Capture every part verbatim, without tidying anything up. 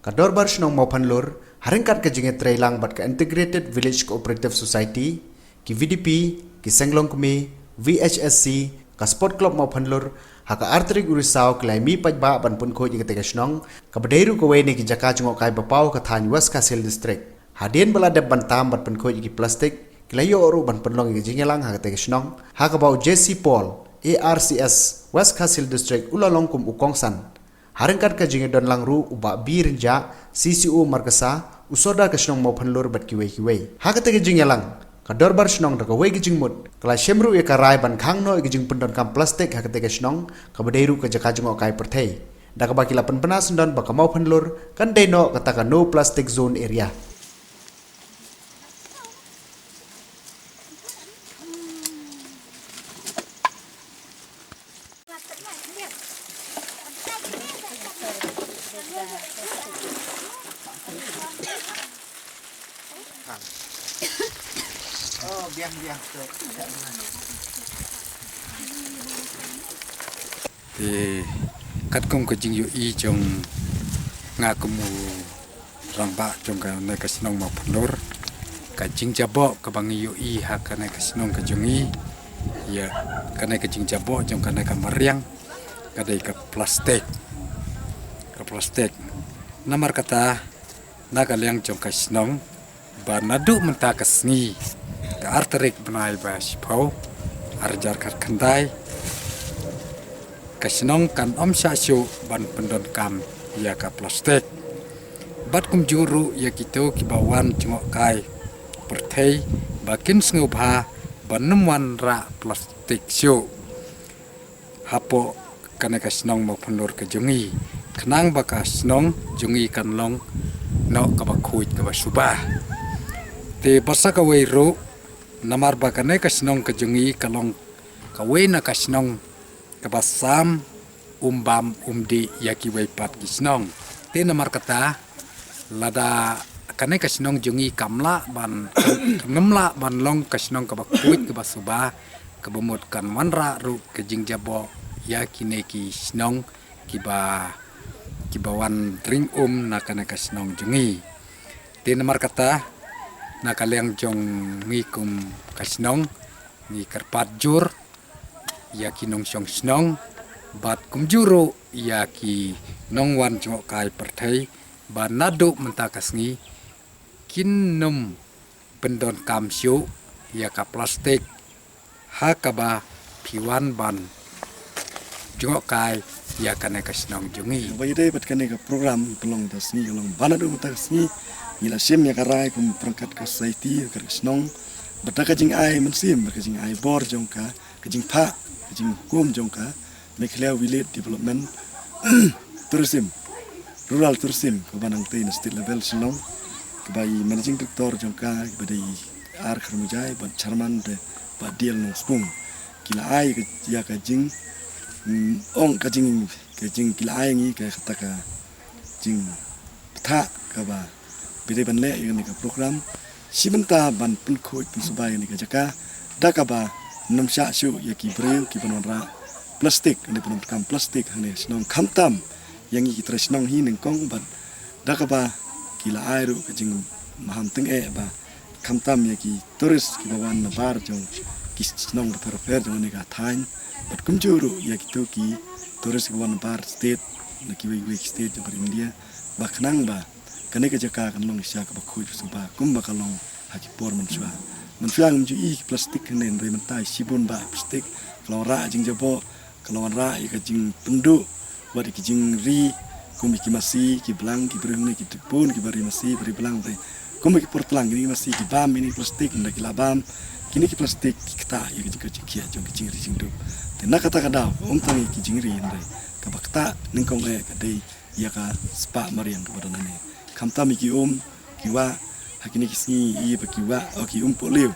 Ka Dorbar Shnong Mawphanlur, ha ryngkat ka jingïatreilang bad ka Integrated Village Cooperative Society, ki V D P, ki Senglong Kmie, V H S C, ka Sport Club Mawphanlur, ha ka artylli u Risaw ki la mih paidbah ban pynkhuid ïa kata ka shnong, kaba dei ruh kawei na ki jaka jngohkai ba paw ka thaiñ West Khasi Hills District. Hadien ba la dep ban tam bad pynkhuid ïa ki plastik, ki la ïoh ruh ban pynlong ïa ka jingïalang ha kata ka shnong, ha kaba u J C Paul, A R C S, West Khasi Hills District, u la long kum u kongsan. Ha ryngkat ka jingïadon lang ruh u Bah B Rynjah, C C O Markasa, u Sordar ka shnong Mawphanlur bad kiwei kiwei. Ha kata ka jingïalang, ka Dorbar Shnong da kawei ka jingmut, ka la shem ruh ïa ka rai ban khang noh ïa ka jingpyndonkam plastik ha kata ka shnong, kaba dei ruh ka jaka jngohkai pyrthei. Da kaba ki la pynbna syndon ba ka Mawphanlur kan dei noh kata ka No Plastic Zone Area. Te katkum ka jingïohi jong nga kum u rangbah jong kane ka shnong Mawphanlur, ka jingjaboh kaba ngi ïohi ha kane ka shnong ka jong ngi, ïa kane ka jingjaboh jong kane ka mariang, ka dei ka plastik. Ka plastik. Namar kata, na ka liang jong ka shnong, ba naduh mynta ka sngi, ka ar tarik bnai ba shiphew, ar hajar khatkhyndai, ka shnong kan ym shah shuh ban pyndonkam ïa ka plastik. Bad kumjuh ruh ïa kito kiba wan jngohkai pyrthei ba kin sngewbha ban ym wanrah plastik shuh hapoh kane ka shnong Mawphanlur ka jong ngi, khnang ba ka shnong jong ngi kan long noh kaba khuid kaba suba. Te bad sa kawei ruh, namar ba kane ka shnong ka jong ngi ka long kawei na ka shnong kaba sam, um bam um dih ïa kiwei pat ki shnong. Te namar kata, lada kane ka shnong jong ngi kam lah ban, kam lah ban long ka shnong kaba khuid kaba suba, kaba mut kan wanrah ruh ka jingjaboh ïa kine ki shnong kiba, kiba wan ring um na kane ka shnong jong ngi. Te namar kata, na ka liang jong ngi kum ka shnong, ngi kyrpad jur ïa ki nongshong shnong, bad kumjuh ruh ïa ki nongwan jngohkai pyrthei, ba naduh mynta ka sngi kin ym pyndonkam shuh ïa ka plastik ha kaba phi wan ban jngohkai ïa kane ka shnong jong ngi. Ba ïadei bad kane ka program pynlong da sngi, ka long ba naduh mynta ka sngi ngi la shim ïa ka rai kum ryngkat ka society, ryngkat ka shnong, bad da ka jingai mynsiem, bad ka jingai bor jong ka, ka jingphah, ka jinghukum jong ka Meghalaya Village Development Tourism, Rural Tourism, kaba nangtei na state level Shillong, kaba i managing director jong ka, kaba dei i R Kharmujai, bad chairman de, bad D L Nongspung. Ki la ai ka, ïa ka jing, mm, ong ka jing, ka jing ki la ai ngi ka kata ka jingpyntha kaba phi dei ban leh ïa kane ka program. Shi bynta ban pynkhuid pynsuba ïa kane ka jaka, da kaba ym shah shuh ïa ki briew kiban wanrah plastik, ne ban kam plastik hangne shnong, khamtam ïa ngi ki trai shnong hi nyngkong, bad da kaba ki la ai ruh ka jingmaham tyngeh ba khamtam ïa ki tourist kiba wan nabar jong ki shnong bapher bapher jong kane ka thaiñ, bad kumjuh ruh ïa kito ki tourist kiba wan nabar state, na kiwei kiwei ki state jong ka India, ba khnang ba kane ka jaka kan long sha kaba khuid suba kumba ka long ha ki por mynshuwa. Mynshuwa ngim ju i ki plastik hangne, hynrei mynta shibun bah plastik ka la wanrah jingjaboh, ka la wanrah ïa ka jingpynduh, wat ïa ki jingri, kum ïa ki masi, ki blang, ki briew hangne ki bun kiba ri masi, ba ri blang, te kum ïa ki por tlang, kine ki masi ki bam ïa kine ki plastik, ynda ki la bam kine ki plastik ki ktah ïa ka jing, ka jingkhiah jong ki jingri jingduh. Te na kata ka daw, ym tang ïa ki jingri, hynrei kaba ktah nyngkong eh ka dei ïa ka spah mariang kaba don hangne. Khamtam ïa ki um, ki wah, ha kine ki sngi ïa ba ki wah, oh, ki um pohliew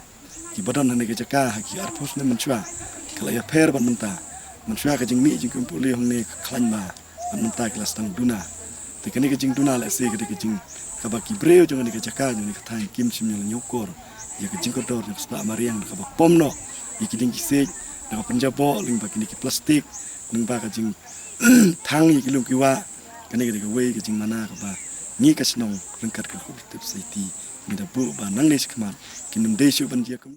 kiba don hangne ka jaka, ha ki arphew snem mynshuwa ka la ïapher bad mynta. Mynshuwa ka jingmih jong ki um pohliew hangne ka khlaiñ bha, bad mynta ki la sdang duna. Te kane ka jingduna lehse ka dei ka jing kaba ki briew jong kane ka jaka, jong kane ka thaiñ kim shym la ñiewkor ïa ka jingkordor jong ka spah mariang, da kaba pom noh ïa ki dieng ki siej, da kaba pynjaboh lyngba kine ki plastik, lyngba ka jing thang ïa ki lum ki wah. Kane ka dei kawei ka jingmana kaba ngi ka shnong ryngkat ka Cooperative Society ngi da buh ba nangne shakhmat kin ym dei shuh ban jia kum